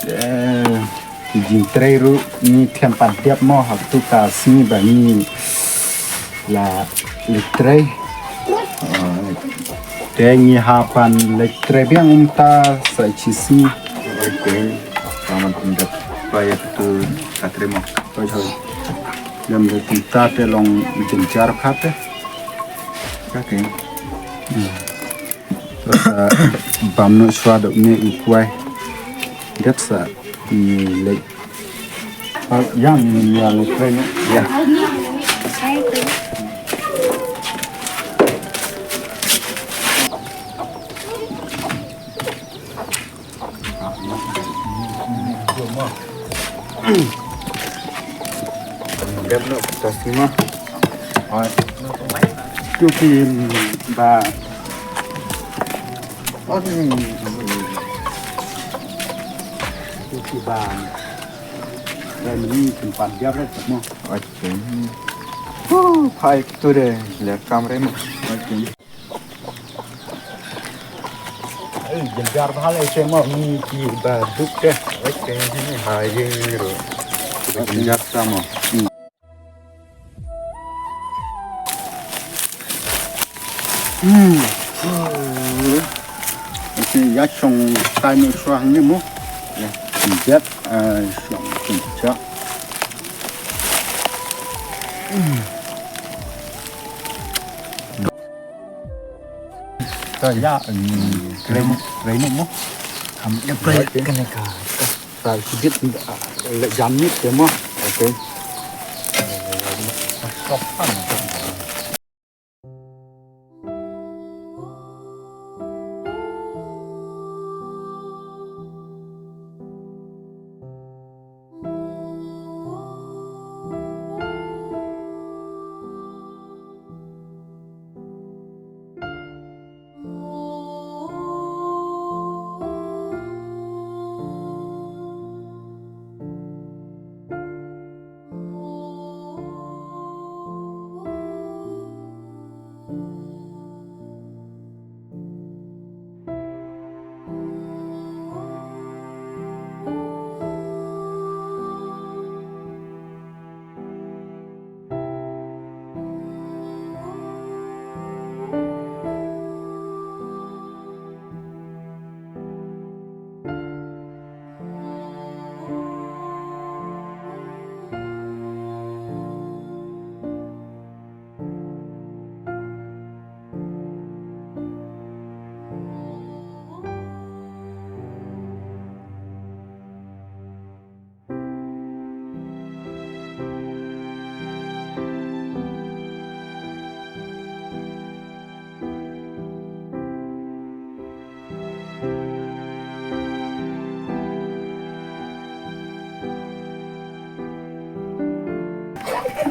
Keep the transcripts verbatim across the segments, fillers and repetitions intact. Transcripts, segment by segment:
Eh, ki jingtrei ruh ngi khlem pat dep mo ha katu ka sngi ba ngi la leit trei. Eh, te ngi hap ban leit trei biang mynta sa shi sngi. Oi te, ka man pyndiap ba ïa katu ka trei mo. Oi, oi. Lem da mynta te long jynjar kata. Okay. Hmm. Sa bam noh shuwa da une u kwai. Dep sa ngi leit. Ah, ïa ngi ïa leit trei noh. Ïa. Dep noh tas ni mo. Oi. Tu ki ba. Oi. Tu ki ba. Rai mini tempat dia rai mo. Oi. Huh, phai tu de. Lihat kamera mo. Oi. Ei, jynjar bha lei te mo, ngi ki ba duk te. Wei te ni ha ïing ruh. Jynjar sa mo. Hmm. Ïa shong tai mo shuwa hangne mo. Ïa. Jynjar, ah, shong jynjar. Hmm. Ka ïa, mm, trei mo, trei mo mo. Kam ïa trei kane ka, ka, ka shibit, ah, le jam ni te mo. Okay.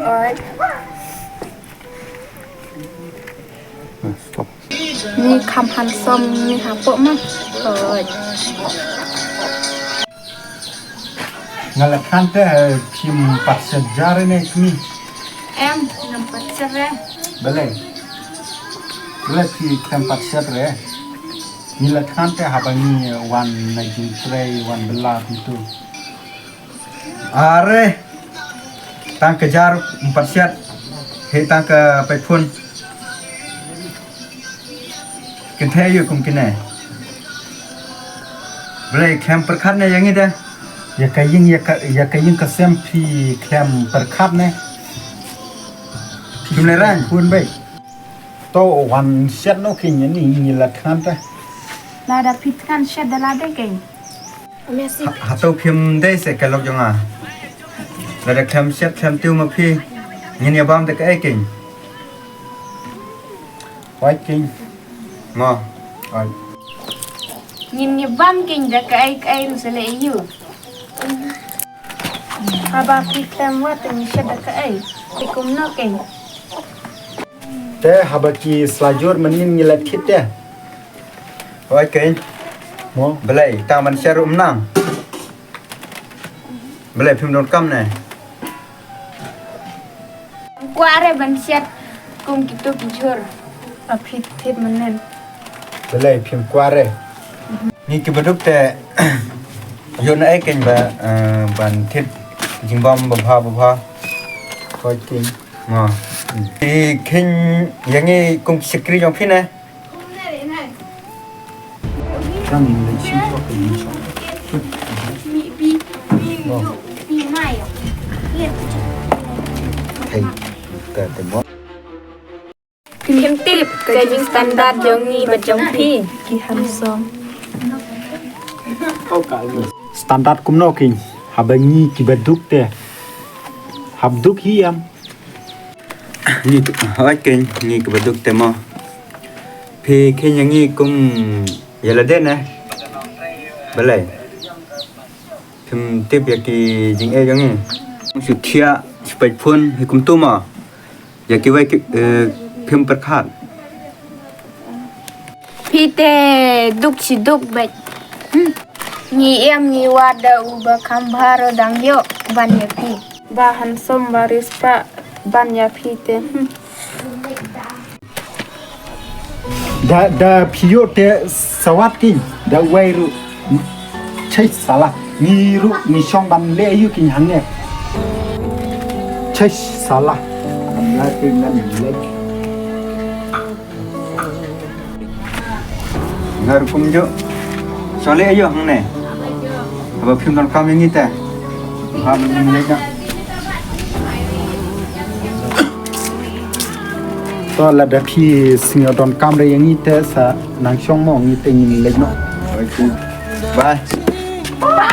Oi. Stop. Ni kham handsome ni hapoh ma. Oi. Nga la khan te, eh, phim pat shet jar ne kmi. Em, ngam pat shet re. Balei? Balei phi khlem pat shet re? Ngi la khan te haba ngi, eh, wan na jingtrei, wan bylla phi tu. Are. Tang ka jar ym pat shet. He tang ka paiphun. Kynthei ïa kum kine. Balei khlem pyrkhat ne ïa ngi de? Ïa ka ïing, ïa ka, ïa ka ïing ka sem phi khlem pyrkhat ne? Kim le rang. Pun bai. To wan shet noh ki ïa ni ngi la khan te. Lada phi khan shet da lade kein. Ha, hato phim dei se ka lok jong nga. Lada khlem shet khlem tiew ma phi. Ngin ïa bam da kaei kein. Wai kein. Mo. Wai. Ngin ïa bam kein da kaei kaei ruh sa leh ïa u. Haba phi khlem wat te ngin shet da kaei. Te kumno kein. Te haba ki sla jur mynnin ngi la thied te. Oi kein. Mo. Balei tang ban shet ruh ym nang. Balei phim donkam ne. Kwah re ban shet kum kito ki jhur. Ba phi thied mynnin. Balei phim kwah re. Ngi ki baduk te. Ïoh na ei kein ba, eh, ban thied jingbam babha babha. Hooid kein. Mo. Phi kheiñ ïa ngi kum ki shakri jong phi ne? Hey, ka te mo. Phim tip ka jingstandard jong ngi bad jong phi. Ki handsome. Standard kumno kein? Haba ngi kiba duk te hap duk hi em? Ngi, hooid kein, ngi kiba duk te mo. Phi kheiñ ïa ngi kum ïa lade ne? Balei? Phim tip ïa ki jingeh jong ngi. Shu thiah, shu peit phone, hi kumtu mo. Ïa kiwei ki, eh, phim pyrkhat. Phi te duk shi duk bad. Hmm. Ngi em ngi wad da uba kham bha ruh dang ïoh ban ïa phi. Ba handsome ba riewspah ban ïa phi te. Hmm. Da, da phi ïoh te sa wad kein, da uwei ruh. Chei sala, ngi ruh ngi shong ban leh aïu kein hangne. Chei sala. Nga te ngan leh. Nga ruh kumjuh. Shong leh aïu hangne. Haba phim donkam ïa ngi te. Haba ngin leit noh. To lada phi sngew donkam re ïa ngi te sa nang shong mo, ngi te ngin leit noh. Bye.